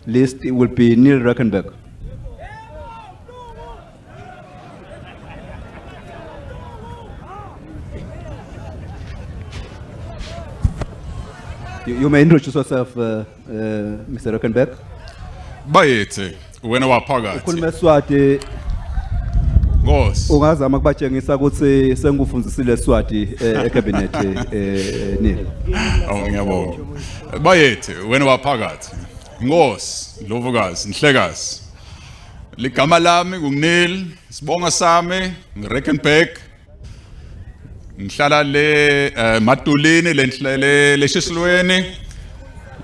list will be Neil Reckenberg. You may introduce yourself, Mr. Reckenberg. Bayethe wena waphakathi. Ukhuluma Swati. Nkosi. Ungazama kubatshengisa ukuthi sengikufundzisile Swati ecabinet Neil. Oh ngiyabonga. Bayethe wena waphakathi. Nkosi, Ndlovukazi, Nhlekazi. Ligama lami nguNeil, sibonga sami ngiReckenberg. Ngihlala le Matulini lenhlele leshisilweni.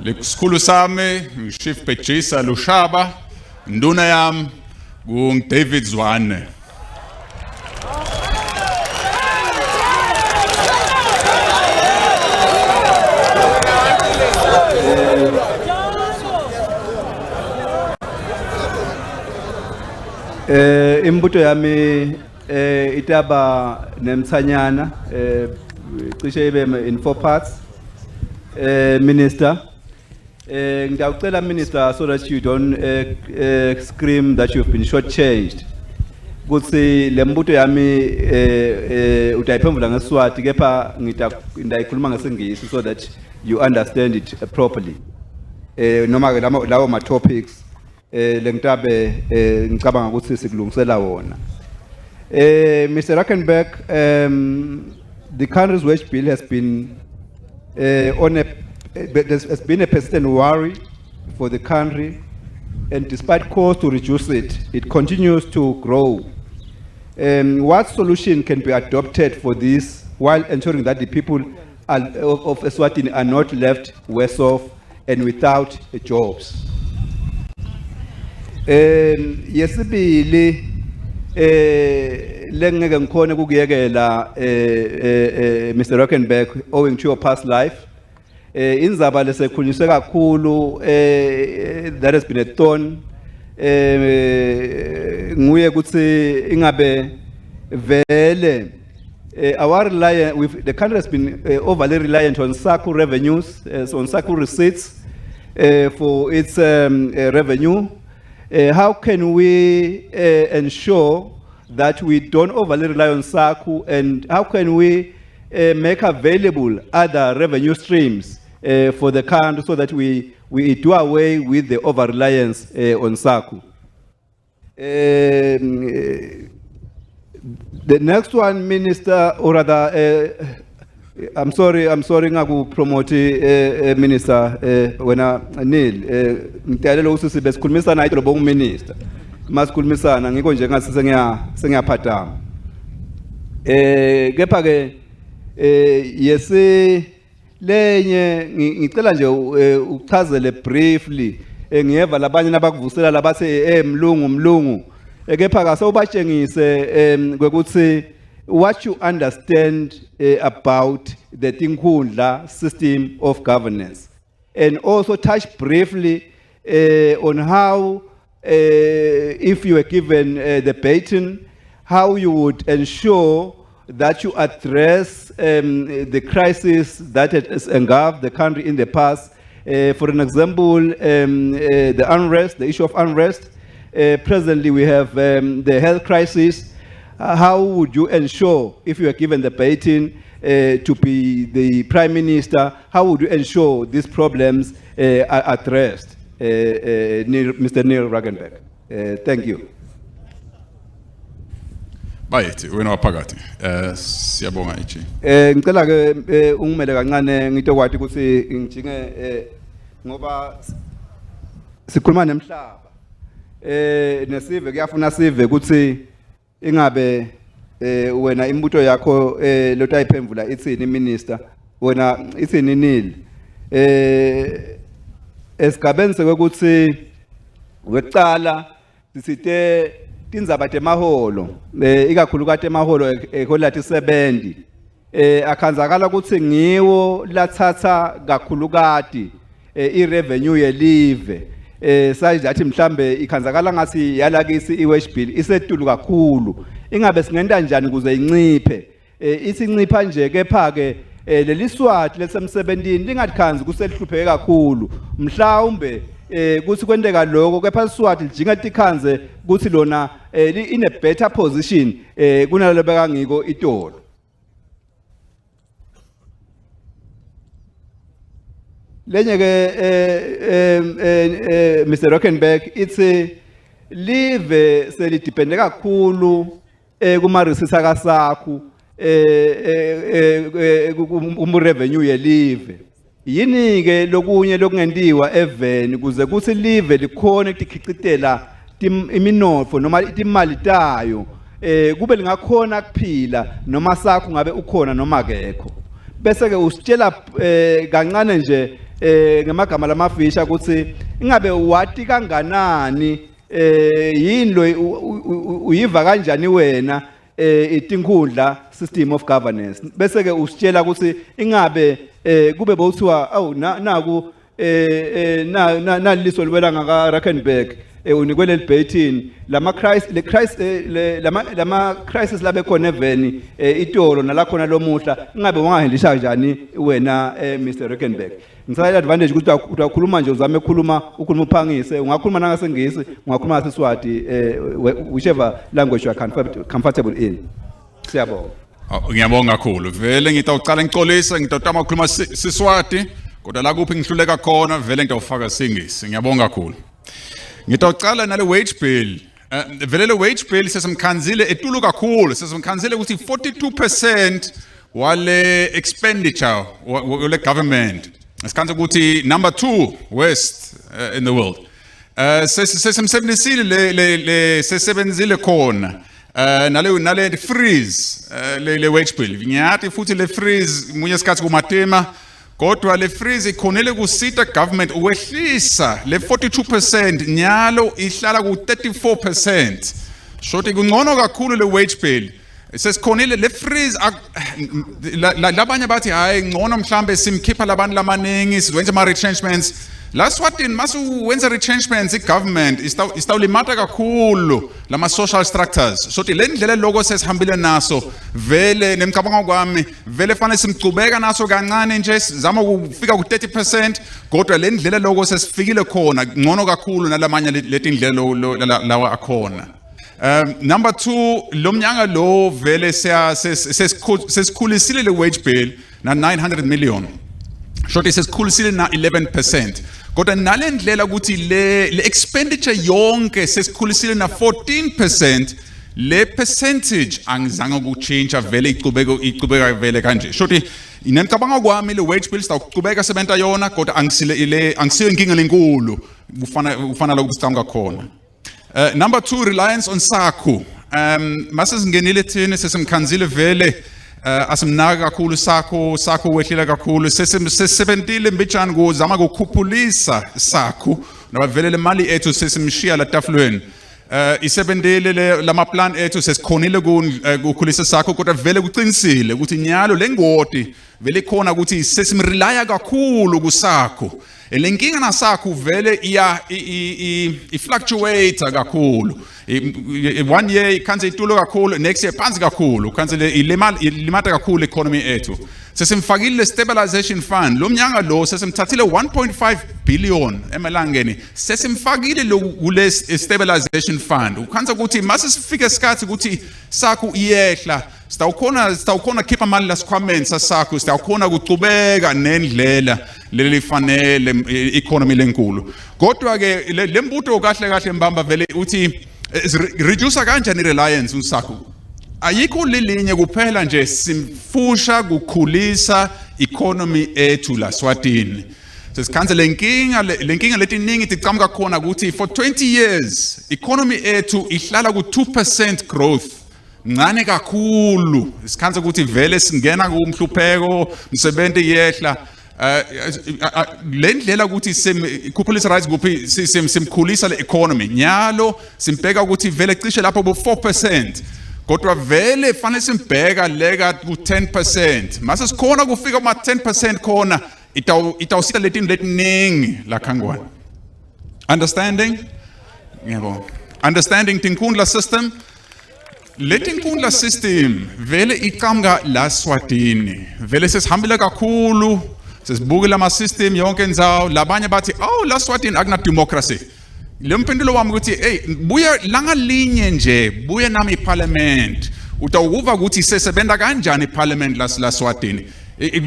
Lesikhulu sami ngiChief Bejisa Lushaba, nduna yami ngu David Zwane. Imibuto yami itaba nemthanyana cishe ibe in four parts. Minister, ngiyacela Minister so that you don't scream that you've been shortchanged. Kutsi lembuto yami utayiphendvula ngeSwati kepha ngitayikhuluma ngesingisi so that you understand it properly. Noma ke lawo ma topics lengitabe ngicabanga ukuthi sikulungisela wona. Mr. Reckenberg, the country's wage bill has been on a, there's been a persistent worry for the country, and despite calls to reduce it, it continues to grow. What solution can be adopted for this while ensuring that the people of Eswatini are not left worse off and without jobs? Yesibili, lengeke ngikhone ukuyekela, Mr. Reckenberg, owing to your past life. Indzaba lesekhulunyiswe kakhulu, that has been a thorn, nguye kutsi ingabe vele, our reliance, with the country has been overly reliant on SACU revenues, on SACU receipts for its revenue. How can we ensure that we don't overly rely on SACU, and how can we make available other revenue streams for the country so that we do away with the over-reliance on SACU? The next one, Minister, or rather, I'm sorry, I'm sorry, ngaku promote, Minister, wena Neil, ngicela ukuthi sibe sikhulumisana naye lo Minister. Masikhulumisana ngikho nje ngathi sengiyaphathama. Kepha ke, yesi lenye ngicela nje uchazele briefly, ngiyeva labanye nabakuvusela labathi, mlungu, mlungu. Kepha ke sewubatshengise, kwekuthi what you understand about the Tinkhundla system of governance, and also touch briefly on how, if you were given the baton, how you would ensure that you address the crisis that has engulfed the country in the past. For an example, the unrest, the issue of unrest. Presently, we have the health crisis. How would you ensure, if you are given the baton to be the Prime Minister, how would you ensure these problems are addressed? Neil, Mister Neil Reckenberg. Thank you. Bayethe wena waphakathi. Siyabonga ichi. Ngicela ke ungimele kancane ngitokwathi ukuthi ngijinge ngoba sikhuluma nemhlaba. Nesive kuyafuna sive ukuthi ingabe wena imibuto yakho lotayiphendvula itsini minister, wena itsini Neil. Esigabeni sekuthi wekucala sisite tindzaba temaholo, ikakhulukati emaholo ehola tisebenzi. Akhanzakala ukuthi ngiwo lathatha kakhulukati irevenue yelive. Sayithi athi mhlambe ikhanzakala ngathi yalakisi iwage bill isetulu kakhulu. Ingabe singenta njani ukuze inciphe? Ithi incipha nje kepha ke leli swati lesemsebentini lingatikhanzi kusehlupheke kakhulu. Mhlawumbe Kutsi kwenteka lokho, kepha Liswati lijinga tikhandze kutsi lona in a better position kunalelo bekangiko itolo. Lenye ke, Mr Rockenberg, itsi live selidepende kakhulu kuma receipts akaSACU, kum revenue yelive. Yini ke lokunye lokungentiwa eveni kuze kuthi live likhone ukukhicitela iminotfo noma imali tayo, kube lingakhona kuphila noma SACU ngabe ukhona noma akekho? Bese ke usitshela kancane nje ngemagama lamafisha ukuthi ingabe wati kanganani, yini lo uyiva kanjani wena itinkhundla system of governance? Bese ke usitshela ukuthi ingabe kube bowuthiwa awu naku naliso liwela ngaka Rackenberg, unikwe leli baton lama crisis, le crisis, lama crisis labe khona eveni itolo nalakhona lomuhla, ingabe wangahandlisha kanjani wena, Mr Rackenberg? Ngisaya advantage ukuthi utakhuluma nje, uzame ukukhuluma, ukhuluma uphangise. Ungakhuluma nangasengisi, ungakhuluma ngasiswati, whichever language you are comfortable in. Siyabonga. Oh, ngiyabonga kakhulu. Vele ngitawucala ngicolisa, ngitawutama ukukhuluma Siswati, kodwa la kuphi ngihluleka khona vele ngitawufaka Singisi. Ngiyabonga kakhulu. Ngitawucala nale wage bill. Vele le wage bill sesimkhanzile etulu kakhulu, sesimkhanzile ukuthi 42% wale expenditure wale government. Sikhanze ukuthi number 2 worst in the world. Sesimsebenzisile le sesebenzile khona. Nale freeze le wage bill. Ngiyati futhi le freeze munye isikhathi kumatema, kodwa le freeze ikhonele kusita government ukwehlisa le 42%, nyalo ihlala ku 34%. Shoti kungcono kakhulu le wage bill. Sesikhonile le freeze, labanye bathi hayi, ngcono mhlambe simkhipha labantu lamaningi, sizwenza ama retrenchments. La Swatini masu wenza retrenchments, i-government istawulimata kakhulu lama social structures. So le ndlela loko sesihambile naso vele, nemcabango kwami vele fanele simcubeka naso kancane nje, sizama ukufika ku 30%, kodwa le ndlela loko sesifikile khona ngcono kakhulu nalamanye letindlela lawa akhona. Number 2, lo mnyaka lo vele siya sesikhulisile le wage bill na 900 million. Shoti sesikhulisile na 11%. Kodwa nale ndlela ukuthi le expenditure yonke sesikhulisile na 14%, le percentage angizange ukutshintsha, vele icubeko icubeka vele kanje. Shoti inemcabango kwami le wage bill sitawucubeka sebenta yona, kodwa angisile ile angisiyo inkinga lenkulu kufana lokhu sicabanga khona. Number 2, reliance on SACU. Mase singenile thina sesimkhanzile vele, asimnaka kakhulu SACU, SACU wehlile kakhulu. Sesebentile mbijana kuzama ukukhuphulisa SACU naba vele le mali ethu sesimshiya la tafulweni. Isebentile le lama plan ethu, sesikhonile kukhulisa SACU, kodwa vele kuqinisile ukuthi nyalo lengoti vele ikhona ukuthi sesimrelya kakhulu kuSACU. Le nkinga naSACU vele iya i-fluctuate kakhulu. One year ikhanze itulo kakhulu, next year phansi kakhulu, khanze le ilimata kakhulu economy ethu. Sesimfakile le stabilization fund lo mnyaka lo, sesimthathile 1.5 billion emalangeni, sesimfakile lo kule stabilization fund. Ukhanza ukuthi mase sifike isikhathi ukuthi SACU iyehla, sitawukhona khipha imali lasikhwameni saSACU, sitawukhona kucubeka nendlela lelifanele economy lenkulu. Kodwa ke le mbuto kahle kahle mbamba vele uthi reduce kanjani reliance uSACU? Ayikho lilinye kuphela nje, simfusha kukhulisa economy ethu la Swatini. Sesikhanze lenkinga letiningi ticamuka khona ukuthi for 20 years economy ethu ihlala ku 2% growth, ncane kakhulu. Isikhanze ukuthi vele singena kumhlupheko, umsebenzi yehla. Le ndlela ukuthi simkhuphulisa right kuphi, simkhulisa le economy nyalo, simbheka ukuthi vele cishe lapho bo 4%, kodwa vele fanele simbheka leka ku 10%. Mase sikhona kufika kuma 10% khona itawusita letinto letiningi la khangwane. Understanding, ngiyabonga. Understanding tinkhundla system, letinkundla system vele iqhamuka la Swatini, vele sesihambile kakhulu. Sesibuke lama system yonke indzawo, labanye bathi oh la Swatini akuna democracy. Le mpendulo wami ukuthi hey, buye langalinye nje, buye nami iparliament, utawukuva ukuthi sesebenza kanjani iparliament la Swatini,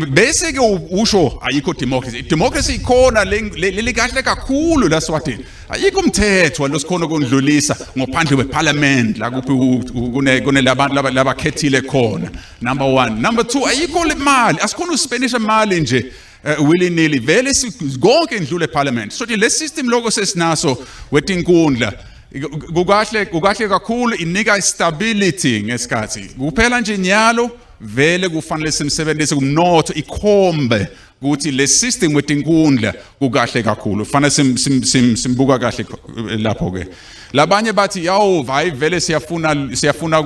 bese ke usho ayikho democracy. Democracy ikhona, leli kahle kakhulu la Swatini. Ayikho umthetho losikhona ukundlulisa ngophandle kweparliament, la kuphi kune labantu labakhethile khona, number 1. Number 2, ayikho le mali, asikhona uspendisha imali nje willy nilly. Vele konke indlule eparliament. So le system lokho sesinaso wetinkundla kukahle, kukahle kakhulu, inika stability ngesikhathi kuphela nje. Nyalo vele kufanele simsebenzise kumnotho, ikhombe ukuthi le system wetinkundla kukahle kakhulu, fanele simbuka kahle lapho ke. Labanye bathi yawu hayi, vele siyafuna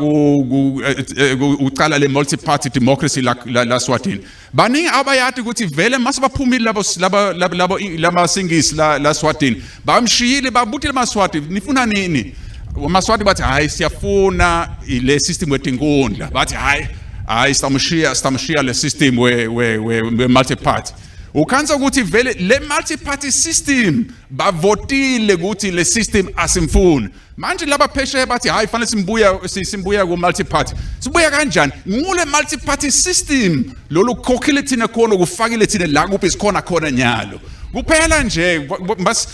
ucala le multi party democracy la Swatini. Baningi abayati ukuthi vele mase baphumile labo laba labo lamasingisi la Swatini, bamshiyile, babutile amaswati, nifuna nini? Amaswati bathi hayi, siyafuna le system wetinkundla. Bathi hayi hayi, sitamshiya le system we multi party. Ukhansa ukuthi vele le multi party system bavotile ukuthi le system asimfuni. Manje laba phesheya bathi hayi, fanele simbuya ku multi party. Sibuya kanjani ngule multi party system lolu khokhile thina khona, kufakile thina la kuphi sikhona khona nyalo? Kuphela nje bas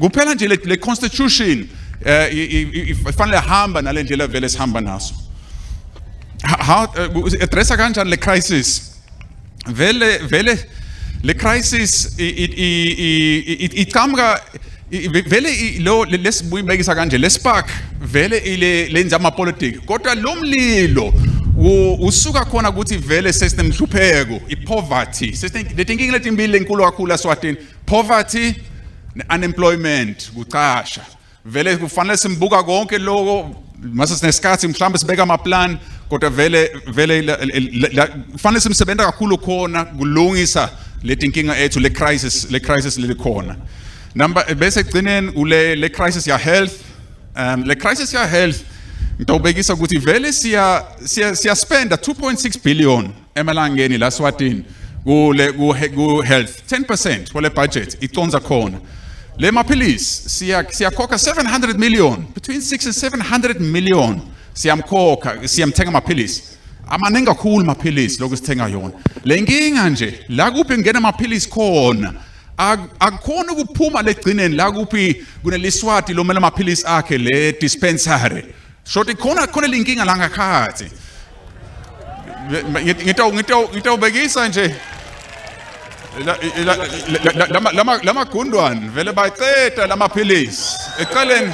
kuphela nje le constitution ifanele hamba nalendlela vele sihamba naso. How addressa kanjani le crisis? Vele le crisis iqhamuka vele lo lesibuyibekisa kanje, le spark vele ile lenza amapolitiki, kodwa lo mlilo usuka khona ukuthi vele sesinemhlupheko, ipoverty. Letinkinga letimbili lenkulu kakhulu eSwatini, poverty ne-unemployment, kucasha. Vele kufanele simbuka konke lokho mase sinesikhathi, mhlawumbe sibeka ama-plan, kodwa vele kufanele simsebenza kakhulu khona kulungisa letinkinga ethu, le crisis lelikhona. Number bese ekugcineni ule le crisis ya health. Le crisis ya health ngitawubekisa ukuthi vele siya spenda 2.6 billion emalangeni la Swatini kule ku health, 10% wale budget iconza khona. Le maphilisi siyakhokha 700 million, between 6 and 700 million siyamkhokha, siyamthenga amaphilisi amaningi kakhulu, amaphilisi lokhu sithenga yona. Le nkinga nje la kuphi ngena amaphilisi khona, akukhona ukuphuma legcineni la kuphi kuneliswati lomela amaphilisi akhe le dispensary shoti khona khona linkinga la ngakhathi. Ngitawubekisa nje lamagundwane vele baceda lamaphilisi ecaleni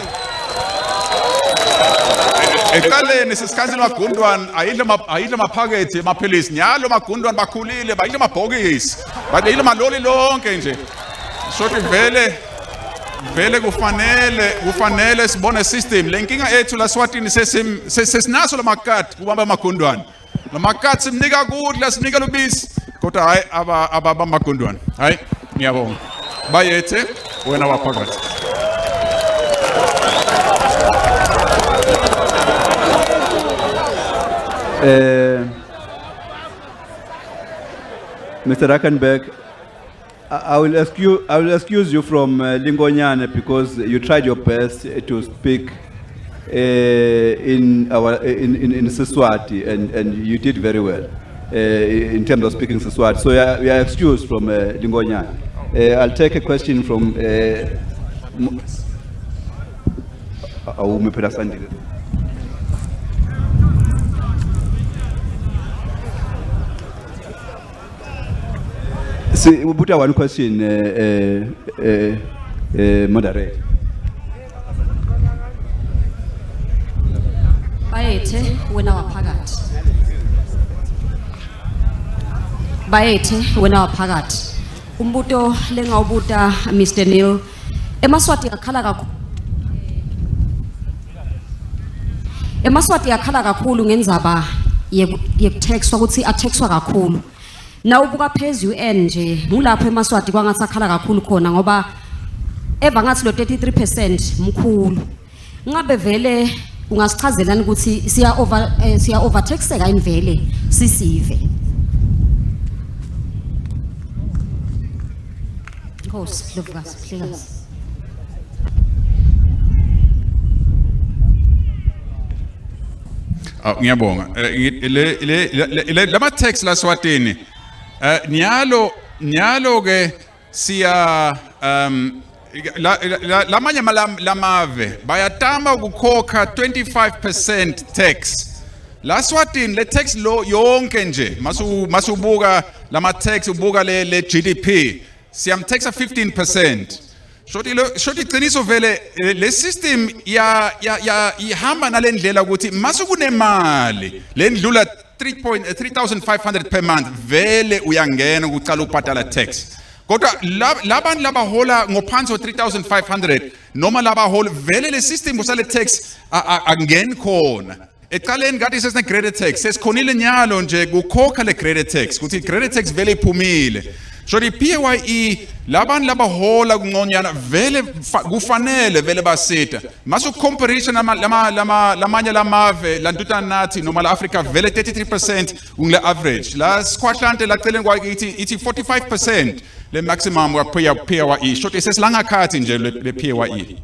sisikhathi. Lamagundwane ayidla amaphakethe amaphilisi. Nyalo magundwane bakhulile, bayidla amabhokisi, bayidla amaloli lonke nje. Shothi vele kufanele sibone system. Le nkinga ethu la Swatini, sesinaso lamakati kubamba amagundwane. Lamakati simnika kudla, sinika lubisi, kodwa hayi, aba abamagundwane hayi. Ngiyabonga. Bayethe wena waphakathi. Mr. Rackenberg, I will excuse you from Lingonyane because you tried your best to speak in our in Siswati and you did very well in terms of speaking Siswati. So you are excused from Lingonyane. I'll take a question from Awume phela, Sandile. See, we put one question, moderator. Bayethe wena waphakathi. Bayethe wena waphakathi. Umbuto lengawubuta Mr Neil, eMaswati akhala kakhulu. EmaSwati akhala kakhulu ngendzaba yekutaxwa, ukuthi ataxwa kakhulu. Nawubuka phezu UN nje, ngulapho eMaswati kwangathi akhala kakhulu khona, ngoba eva ngathi lo 33% mkhulu. Ngabe vele ungasichazelani ukuthi siya overtaxeka yini vele sisive? Nkosi Ndlovukazi Mhlekazi. Aw ngiyabonga. Le le lama tax la Swatini. Nyalo nyalo ke siya lamanye lamave bayatama ukukhokha 25% tax. La Swatini le tax lo yonke nje masu masubuka lama tax ubuka le GDP siyamtaxa 15%. Shoti lo shoti iqiniso vele, le system ya ihamba nalendlela ukuthi masukunemali lendlula 3.3500 per month, vele uyangena ukucala ukubhadala tax. Kodwa labantu labahola ngophansi ko 3500 noma labahola, vele le system kusale tax angeni khona. Ecaleni kade sesine credit tax, sesikhonile nyalo nje kukhokha le credit tax, kuthi credit tax vele iphumile. So the PAYE labantu labahola kungconyana vele kufanele vele basita. Masu comparison lama lama lama lamanye lamave lantuta nathi noma la Africa, vele 33% ungle average. La sikhwahlante laceleni kwa ithi 45% le maximum wa PAYE. Short sesilangakhathi nje le PAYE.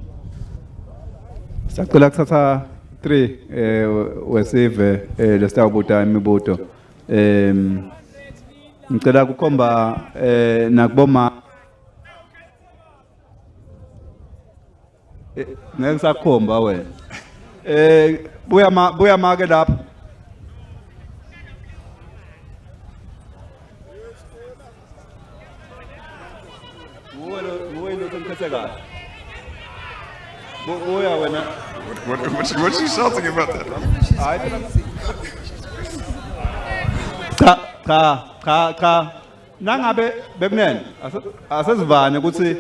Sacela kuthatha 3 wesive lesitawubuta imibuto. Ngicela kukhomba nakuboma, ngeke sakhomba wena. Buya ma, buya make lapha. Nguwe lo sengiphethe kahle. Buya wena. What's she shouting about that? Hayi, cha cha cha cha, nangabe bekunene asesivane ukuthi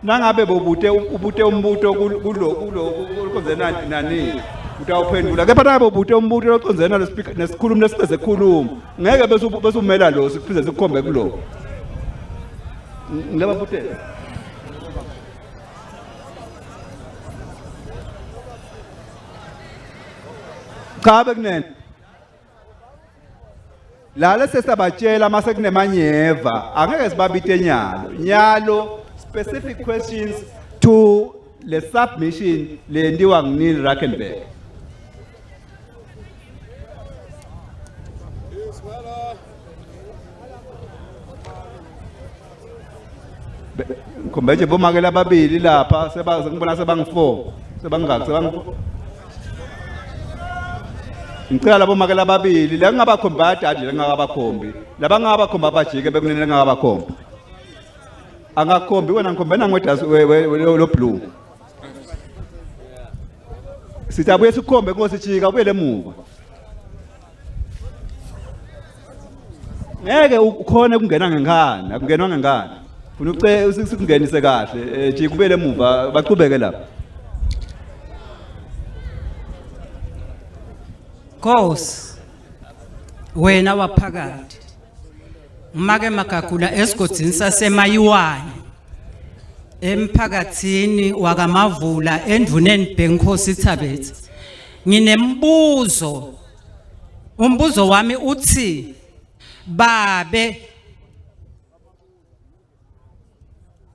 nangabe bobute ubute umbuto kulo kulocondzene nani, utawuphendula, kepha nangabe ubute umbuto locondzene nalo speaker nesikhulumi lesiceze khuluma, ngeke bese umela lo sikuphinde sikukhombe kulo ngileba butela. Cha, bekunene la lesesabatshela mase kunemanyeva, angeke sibabite nyalo nyalo. Specific questions to le submission lentiwa nguNeil Rackenberg. Ngikhombe nje bomake lababili lapha, seba ngibona sebangu-4, sebangaki, sebangu. Ngicela labo make lababili la ngingabakhombi, bayadadi la ngingakabakhombi, labangakabakhombi abajike bekunene ngingakabakhombi. Angakhombi wena, ngikhombe nangweda lo blue. Sithi abuye sikhombe Nkosi, jika ubuyele emuva. Ngeke ukhone ukungena ngenkani, akungenwa ngenkani. Funa uce sikungenise kahle, jika ubuyele emuva, baqhubeke lapha. Nkosi wena waphakathi, make Magagula esigodzini saseMayiwane emphakathini wakaMavula endvuneni Bhenkosi Thabethe, nginembuzo. Umbuzo wami uthi, babe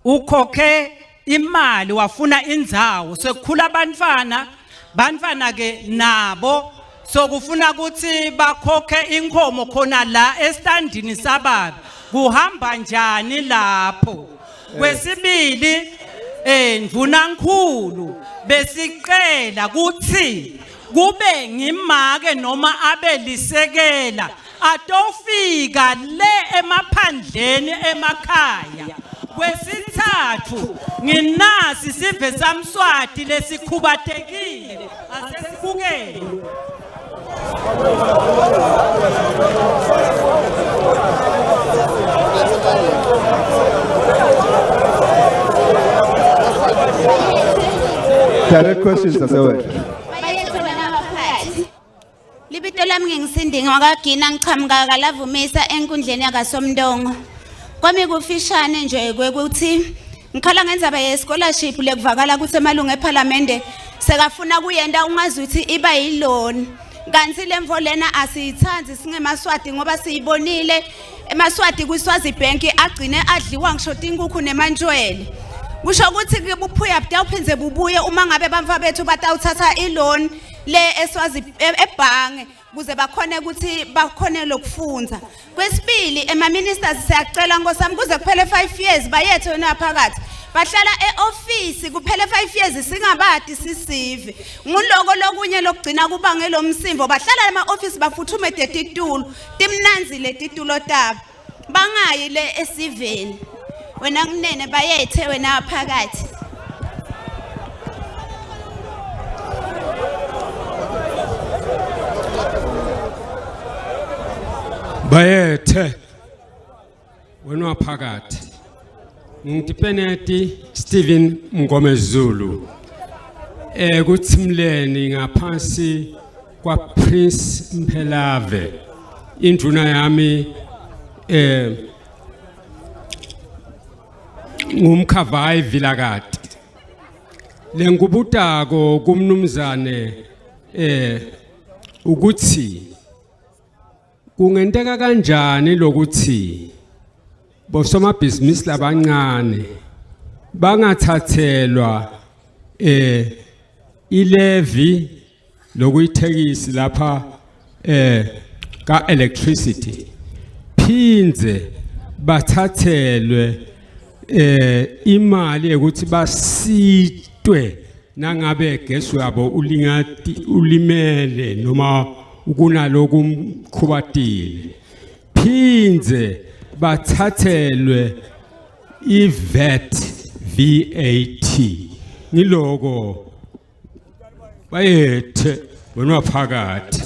ukhokhe imali wafuna indzawo, sekukhula abantwana, bantwana ke nabo sokufuna ukuthi bakhokhe inkomo khona la estandini sababe, kuhamba njani lapho? Kwesibili, ndvunankhulu, besicela kuthi kube ngimake noma abe lisekela atofika le emaphandleni emakhaya. Kwesithathu, nginasi sive samSwati lesikhubatekile, asesibukele. Direct questions asewethu. Bayethe wena baphathi. Libito lami ngingisindi ngwakagina, ngichamuka kaLavumisa enkundleni yakaSomndongo. Kwami kufishane nje kwekuthi ngikhala ngendzaba ye-scholarship lekuvakala ukuthi emalungu ephalamende sekafuna kuyenta ungazi ukuthi iba yiloni. Kanti lemvo lena asiyithandi singemaswati ngoba siyibonile emaswati kwiSwazi Bank agcina agcine adliwa ngisho tinkukhu nemantjwele. Kusho ukuthi ke buphuya butawuphindze bubuye uma ngabe bantfwa bethu batawuthatha i-loan le eSwazi ebhange kuze bakhone ukuthi bakhone lokufundza. Kwesibili, ema-ministers siyacela nkosami kuze kuphele 5 years bayethe wena phakathi. Bahlala e-office kuphele 5 years singabati sisive. Nguloko lokunye lokugcina kubange lo msimbo bahlala ema-office bafuthume tetitulo, timnandzi letitulo tabo. Bangayi le esiveni. Wena kunene bayethe wena phakathi. Bayethe wena waphakathi. Ngitipeneti Stephen Mngomezulu. Ekutsimleni ngaphansi kwa Prince Mphelave. Induna yami ngumkhavayi Vilakati. Lengubutako kumnumzane ukuthi kungenteka kanjani lokuthi bosomabhizinisi labancane bangathathelwa ilevi lokuyithekisi lapha ka electricity, phindze bathathelwe imali ukuthi basitwe nangabe gesi wabo ulingati ulimele noma kunaloku mkhubatile, phindze bathathelwe iVAT VAT. Ngiloko bayethe wena phakathi.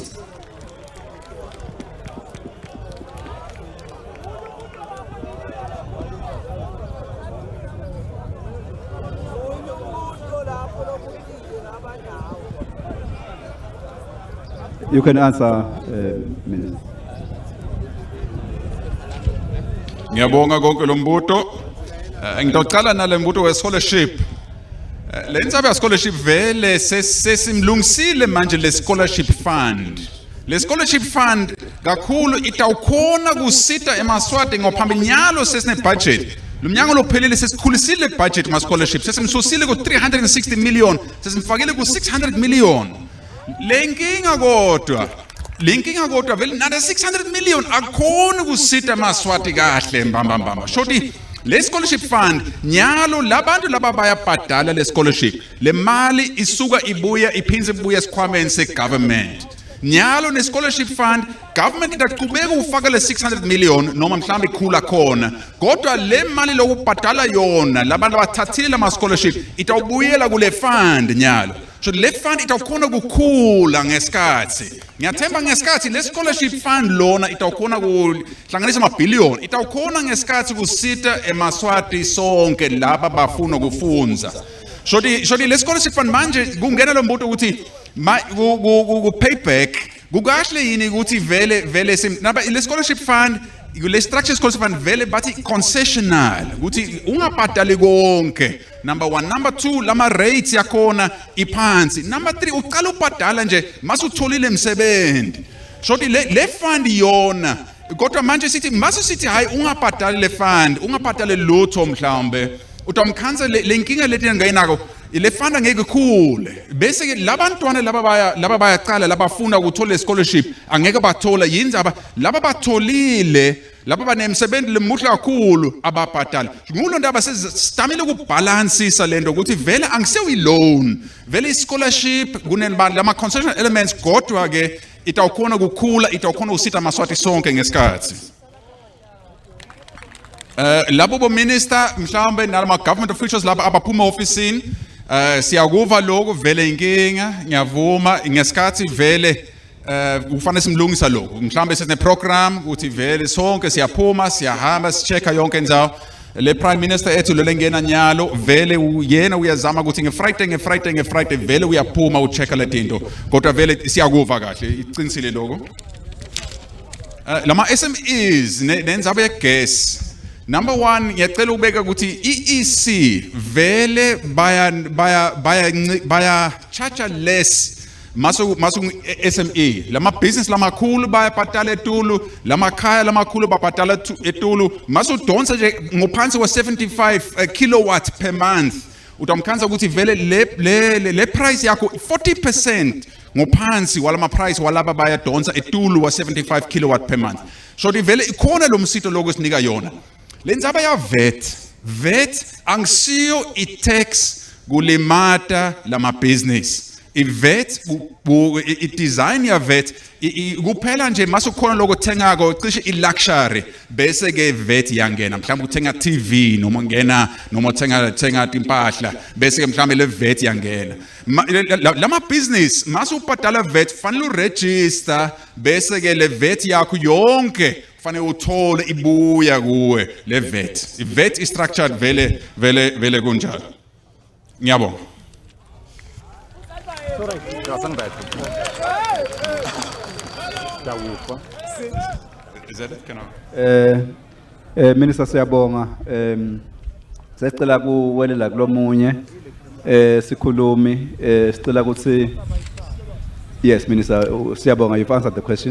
You can answer, Minister. Ngiyabonga konke lo mbuto. Ngitocala nale mbuto we scholarship. Le ndzaba ya scholarship vele sesimlungisile manje le scholarship fund. Le scholarship fund kakhulu itawukhona kusita emaswati ngoba nyalo sesine budget. Lo mnyango lophelele sesikhulisile budget ma scholarship, sesimsusile ku 360 million, sesimfakile ku 600 million. Le nkinga kodwa, le nkinga kodwa vele nale 600 million akukhoni kusita amaswati kahle mbamba mbamba. Shoti le scholarship fund nyalo labantu laba bayabhadala le scholarship, le mali isuka ibuya iphindze ibuye esikhwameni se government. Nyalo ne scholarship fund government itaqhubeka ufaka le 600 million noma mhlawumbe ikhula khona, kodwa le mali lokubhadala yona labantu abathathile lama scholarship itawubuyela kule fund nyalo. So le fund itawukhona ukukhula ngesikhathi. Ngiyathemba ngesikhathi le scholarship fund lona itawukhona kuhlanganisa amabhiliyoni, itawukhona ngesikhathi kusita emaswati sonke laba bafuna ukufundza. Shoti le scholarship fund manje kungena lo mbuto ukuthi ku payback kukahle yini ukuthi vele vele sim, naba le scholarship fund, le structure scholarship fund vele bathi concessional ukuthi ungabhadali konke. Number 1, number 2 lama rates yakhona iphansi. Number 3 uqala ubhadala nje masutholile emsebenzi. Shoti le fund yona kodwa manje sithi mase sithi hayi ungabhadali le fund, ungabhadali lutho mhlawumbe utamkhansa le nkinga leti ngayinako le fund angeke ikhule. Bese ke labantwana laba bayaqala labafuna ukuthola le scholarship angeke bathola. Yindzaba laba batholile laba banemsebenzi lemuhle kakhulu ababhadala. Ngulo ndaba sesitamile ukubalansisa lento ukuthi vele angisiyo loan, vele i-scholarship kunenibani lama concessional elements, kodwa ke itawukhona ukukhula, itawukhona ukusita amaswati sonke ngesikhathi. Labo bo minister mhlawumbe nalama government officials laba abaphuma officeini, siyakuva lokho vele inkinga, ngiyavuma ngesikhathi vele kufanele simlungisa lokho. Mhlawumbe sesine program ukuthi vele sonke siyaphuma siyahamba sichecka yonke indzawo. Le prime minister ethu lolengena nyalo vele yena uyazama ukuthi ngeFriday ngeFriday ngeFriday vele uyaphuma uchecka le tinto, kodwa vele siyakuva kahle iqinisile lokho. Lama SMEs nendzaba yegas. Number 1 ngiyacela ubeka ukuthi EEC vele baya charge less. Masu SME, lama business lamakhulu bayabhatala etulu, lamakhaya lamakhulu babhatala etulu. Masu donsa nje ngophansi wa 75 kilowatt per month, utamkhanza ukuthi vele le price yakho 40% ngophansi walama price walaba bayadonsa etulu wa 75 kilowatt per month. So vele ikhona lo msito lokho sinika yona. Lendzaba ya VAT, VAT angisiyo i-tax kulimata lama business. I-VAT, i-design ya VAT kuphela nje masukhona lokho thengako cishe i-luxury, bese ke VAT yangena. Mhlawumbe uthenga TV noma ungena noma uthenga impahla, bese ke mhlawumbe le VAT yangena. Lama business masubhadala VAT fanele uregister, bese ke le VAT yakho yonke fanele uthole ibuya kuwe le VAT. I-VAT is structured vele vele vele kunjalo. Ngiyabonga. Is that it? Can I? Minister, siyabonga. Sesicela kuwelela kulomunye sikhulumi. Sicela ukuthi, yes, Minister, siyabonga, you've answered the question.